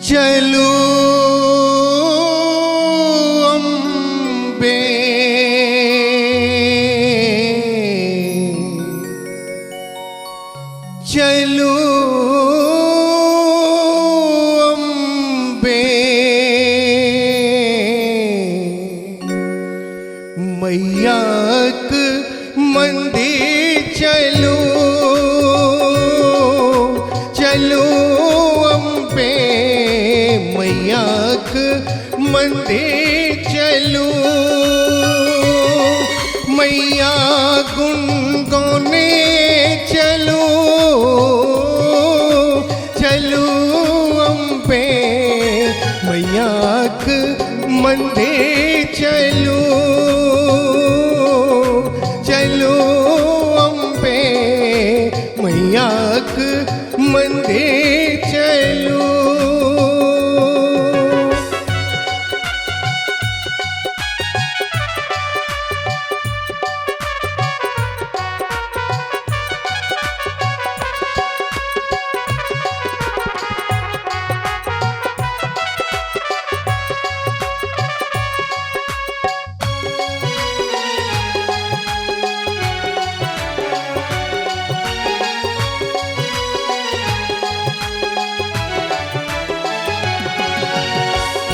चलू अम्बे, चलू अम्बे, मैयाक मंदिर चलू, चलू अम्बे, मैयाक मंदिर चलू। मैया गुण गौने चलू, चलू अम्बे, मैयाक मंदिर चलू, चलू अम्बे, मैयाक मंदिर चलू।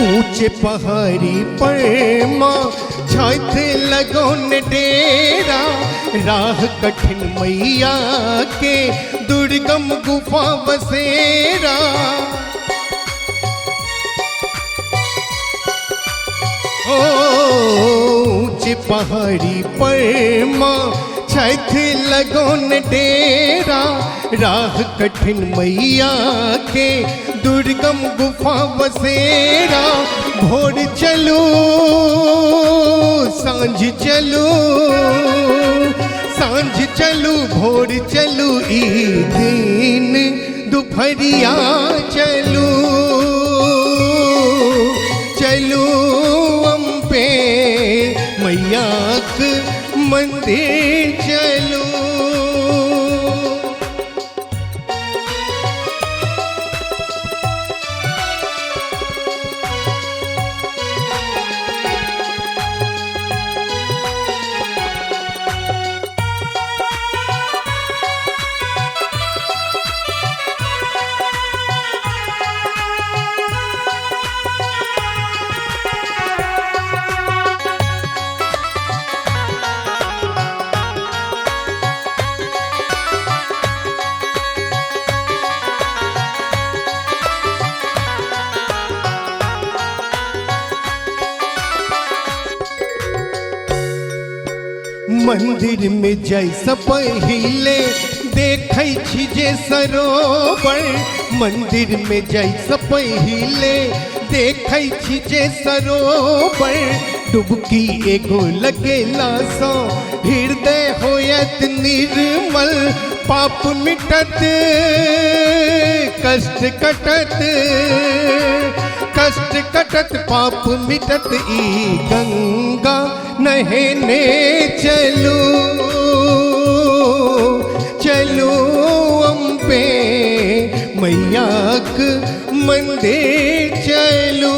ऊंचे पहाड़ी पर माँ छत लगौन डेरा, राह कठिन मैया के दुर्गम गुफा बसेरा। ओ ऊंचे पहाड़ी पर माँ छत लगौन डेरा, राह कठिन मैया के दुर्गम गुफा बसेरा। भोर चलू सांझ चलू, सांझ चलू भोर चलू, ई दिन दुपहरिया चलू, चलू अम्बे, मैयाक मंदिर चलू। मंदिर में जैसे पहिले देखै छी जे सरोवर, मंदिर में जैसे पहिले देखै छी जे सरोवर। डुबकी एगो लगेला सो हृदय होयत निर्मल, पाप मिटत कष्ट कटत, कष्ट कटत पाप मिटत, ई गंगा नहेने चलू, चलू अम्बे, मैयाक मंदिर चलू।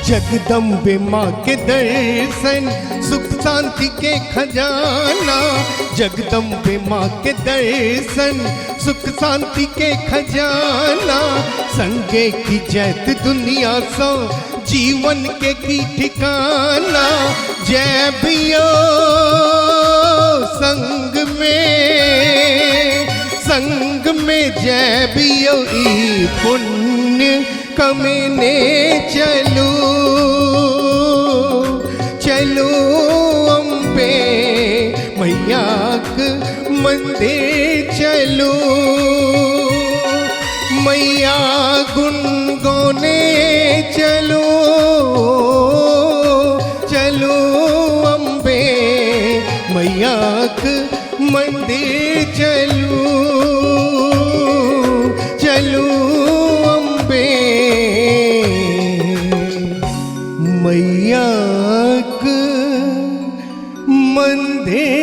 जगदम्बे माँ के दर्शन सुख शांति के खजाना, जगदम्बे माँ के दर्शन सुख शांति के खजाना। संगे की जैत दुनिया सो जीवन के की ठिकाना, जय बियो संग में, संग में जय बियो ई पुण्य कमेने चलू। मंदिर चलू, मैया गुण गौने चलो, चलो अम्बे मैया के मंदिर चलू, चलू अम्बे मैया के मंदिर।